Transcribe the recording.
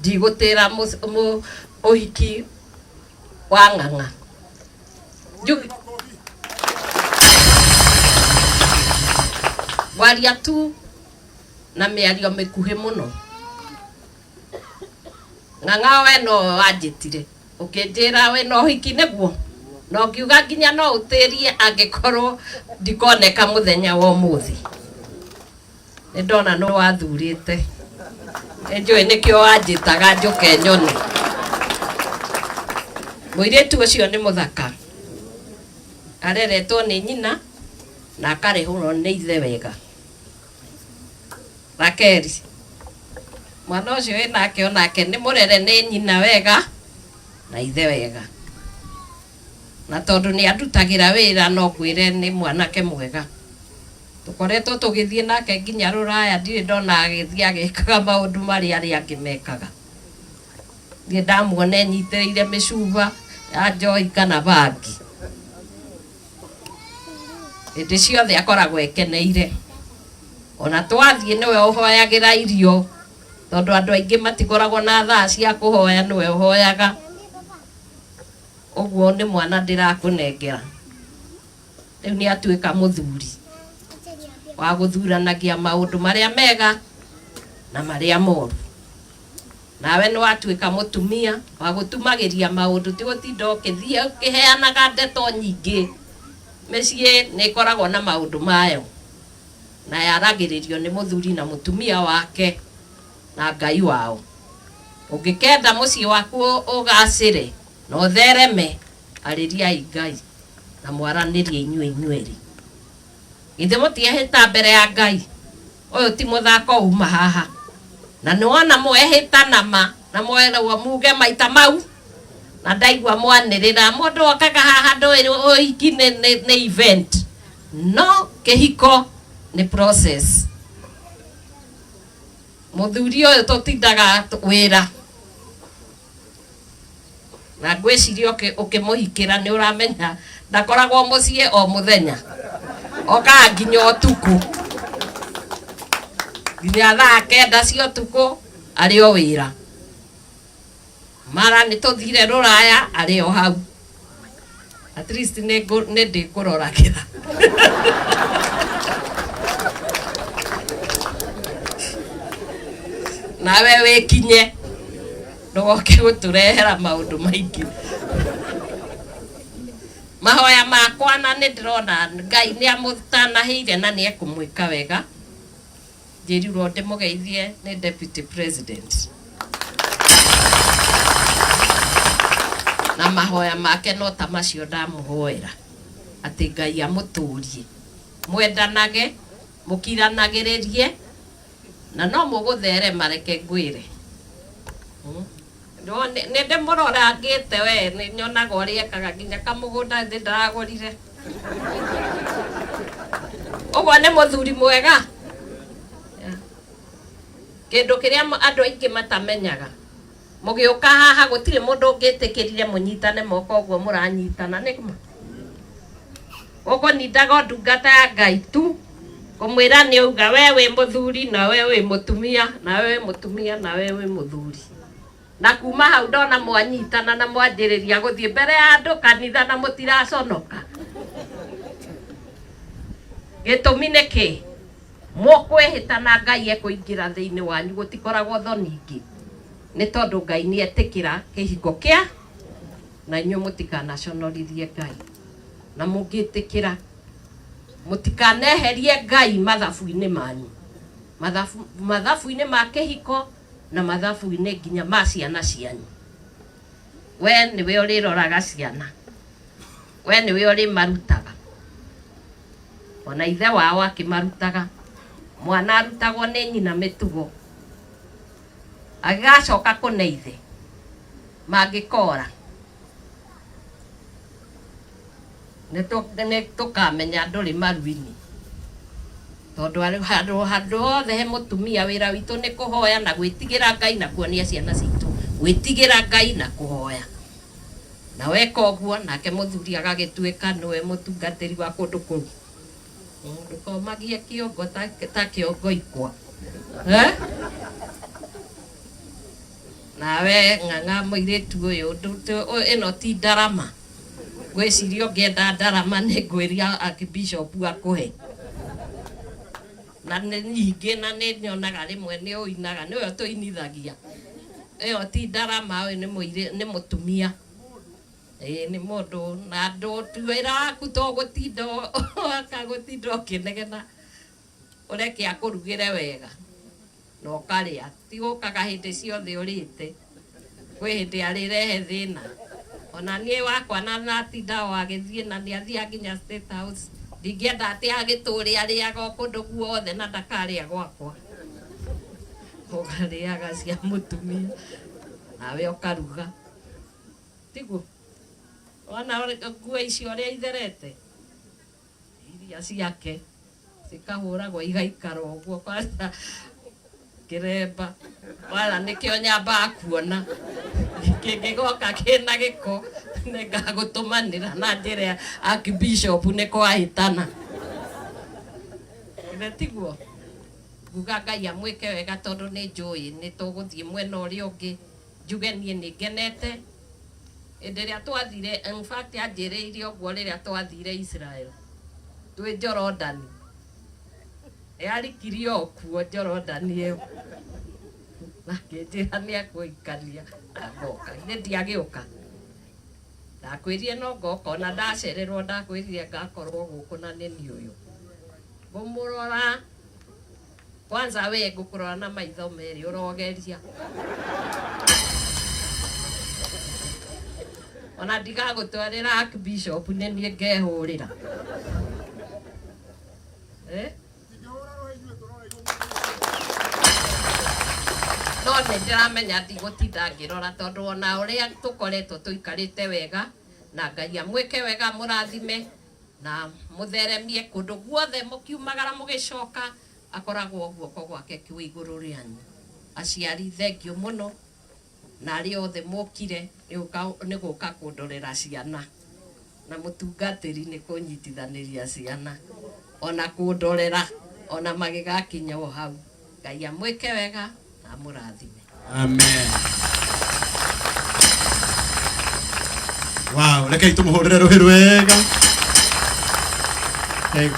Ndigũtĩra ũhiki wa ng'ang'a. Ngwaria tu na mĩario mĩkuhĩ mũno. Ng'ang'a we no wanjĩtire ũkĩnjĩra wĩna ũhiki nĩguo, na ũngiuga nginya no ũtĩrie angĩkorwo ndikoneka mũthenya wa ũmũthĩ. Nĩ ndona nĩ wathurĩte, nĩ njũĩ nĩkĩo wanjĩtaga njũke nyone. Mũirĩtu ũcio nĩ mũthaka, areretwo nĩ nyina na akarehwo nĩ ithe wega. Rakeli, mwana ũcio wĩ nake onake nĩ mũrere nĩ nyina wega na ithe wega. Na tondũ nĩ andutagĩra wĩra no ngwĩre nĩ mwanake mwega. Tũkoretwo tũgĩthiĩ nake nginya rũraya ndirĩ ndona agĩthiĩ agĩkaga maũndũ marĩa arĩa angĩ mekaga. Ndirĩ ndamuona enyitĩrĩire mĩcuba ya njohi kana bangi. Hĩndĩ ciothe akoragwo ekeneire. Ona twathiĩ nĩwe ũhoyagĩra irio tondũ andũ aingĩ matikoragwo na thaa cia kũhoya nĩwe ũhoyaga. Ũguo nĩ mwana ndĩrakũnengera. Rĩu nĩ atuĩka mũthuri wa gũthuranagia maũndũ marĩa mega na marĩa moru. Nawe nĩ watuĩka mũtumia wa gũtumagĩria maũndũ, ti gũtinda ũkĩthiĩ ũkĩheanaga ndeto nyingĩ. Mĩciĩ nĩ ĩkoragwo na maũndũ mayo na yaragĩrĩrio nĩ mũthuri na mũtumia wake na Ngai wao. Ũngĩkenda mũciĩ waku ũgacĩre na ũthereme, arĩriai Ngai na mwaranĩrie inyuĩ inyuerĩ. Githĩ mũtiehĩta mbere ya Ngai? Ũyũ ti mũthako uma haha. Na nĩwona mwehĩta na ma na mwerwo muge maita mau na ndaigua mwanĩrĩra mũndũ okaga haha ndũĩ ũhiki nĩ, nĩ, nĩ event no kĩhiko nĩ process. Mũthuri ũyũ tũtindaga wĩra na ngwĩciria ũkĩmũhikĩra nĩ ũramenya ndakoragwo mũciĩ o mũthenya, okaga nginya ũtukũ, nginya thaa kenda cia ũtukũ arĩ o wĩra. Mara nĩ tũthire rũraya arĩ o hau. At least nĩ ndĩkũroragĩra. Nawe wĩkinye ndũgoke gũtũrehera maũndũ maingĩ. Mahoya makwa na nĩ ndĩrona Ngai nĩ amũtanahĩire na nĩ ekũmwĩka wega. Njĩrirwo ndĩmũgeithie nĩ Deputy President. Na mahoya make no ta macio ndamũhoera atĩ Ngai amũtũrie, mwendanage, mũkiranagĩrĩrie na no mũgũtherema reke ngwĩre. Nĩ ndĩmũrorangĩte we, nĩ nyonaga ũrĩa ekaga nginya kamũgũnda nĩ ndĩragũrire. Ũguo nĩ mũthuri mwega. Kĩndũ kĩrĩa andũ aingĩ matamenyaga, mũgĩũka haha gũtirĩ mũndũ ũngĩtĩkĩrire mũnyitane moko ũguo mũranyitana, nĩ ma? Gũkũnindaga o ndungata ya Ngai tu, kũmwĩra nĩ auga we wĩ mũthuri na we wĩ mũtumia, na we wĩ mũtumia na we wĩ mũthuri. Na kuma hau ndona mwanyitana na mwanjĩrĩria gũthiĩ mbere ya andũ kanitha na mũtiraconoka. Gĩtũmi nĩ kĩ? Mũkwĩhĩta na Ngai ekũingĩra thĩinĩ wanyu gũtikoragwo thoni ingĩ. Nĩ tondũ Ngai nĩ etĩkĩra kĩhiko kĩa na inyuĩ mũtikanaconorithie Ngai. Na mũngĩtĩkĩra mũtikaneherie Ngai mathabu-inĩ manyu. Mathabu-inĩ ma kĩhiko na mathabu-inĩ nginya ma ciana cianyu. We nĩwe ũrĩroraga ciana. We nĩwe ũrĩmarutaga. Ona ithe wao akĩmarutaga. Mwana arutagwo nĩ nyina mĩtugo. Agĩgacoka kũne ithe. Mangĩkora. Nĩ tũkamenya ndũrĩ maru-inĩ. Tondũ handũ handũ hothe he mũtumia wĩra witũ nĩ kũhoya na gwĩtigĩra Ngai na kuonia ciana citũ gwĩtigĩra Ngai na kũhoya. Na weka ũguo nake mũthuri agagĩtuĩka nĩwe mũtungatĩri wa kũndũ kũu. Ndũkomagie kĩongo ta kĩongo ikwa. Eh? Nawe ng'ang'a mũirĩtu ũyũ ĩno ti ndarama. Ngwĩciria ũngĩenda ndarama nĩ ngwĩria Archbishop akũhe. Na nĩ nyingĩ na nĩ nyonaga rĩmwe nĩ ũinaga nĩwe ũtũinithagia. Ĩyo ti ndarama ũyũ nĩ nĩ mũtumia. Ĩĩ nĩ mũndũ na andũ wĩra waku to gũtinda akagũtinda ũkĩnegena ũreke akũrugĩre wega na ũkarĩa. Ti gũkaga hĩndĩ ciothe ũrĩte. Kwĩ hĩndĩ arĩrehe thĩna. Ona niĩ wakwa na natinda o agĩthiĩ na nĩ athiaga nginya State House. Ndingĩenda atĩ agĩtũre arĩaga o kũndũ guothe na ndakarĩa gwakwa. Ũkarĩaga cia mũtumia nawe ũkaruga. Tiguo? Wona nguo icio ũrĩa itherete? Iria ciake cikahũragwo igaikara ũguo kwanza kĩremba. Wala nĩkĩo nyambaga kuona. Kĩngĩgoka kĩna gĩko nĩngagũtũmanĩra na njĩra ya Archbishop nĩ kwahĩtana. Githĩ tiguo? Nguga Ngai amwĩke wega tondũ nĩ njũĩ nĩ tũgũthiĩ mwena ũrĩa ũngĩ. Njuge niĩ nĩ ngenete. Hĩndĩ ĩrĩa twathire, in fact anjĩrĩire ũguo rĩrĩa twathire Israel twĩ Jorodani. Yarikirie o kuo Jorodani ĩyo. Na akĩnjĩra nĩ ekũikania na ngoka. Githĩ ndiagĩũka? Ndakwĩrire no ngoka ona ndacererwo ndakwĩrire ngakorwo gũkũ na nĩ niĩ ũyũ. Ngũmũrora kwanza we ngũkũrora na maitho merĩ ũrogeria. Ona ndigagũtwarĩra Archbishop nĩ niĩ ngehũrĩra. Eh? No nĩ ndĩramenya ndigũtinda ngĩrora tondũ ona ũrĩa tũkoretwo tũikarĩte wega na Ngai amwĩke wega mũrathime na mũtheremie kũndũ guothe mũkiumagara mũgĩcoka akoragwo guoko gwake kwĩ igũrũ rĩanyu. Aciari thengiũ mũno na arĩa othe mokire nĩ gũka kũndorera ciana na mũtungatĩri nĩ kũnyitithanĩria ciana ona kũndorera ona magĩgakinya o hau. Ngai amwĩke wega na amũrathime. Amen. Wow, rekei tũmũhũrĩre rũhĩ rwega.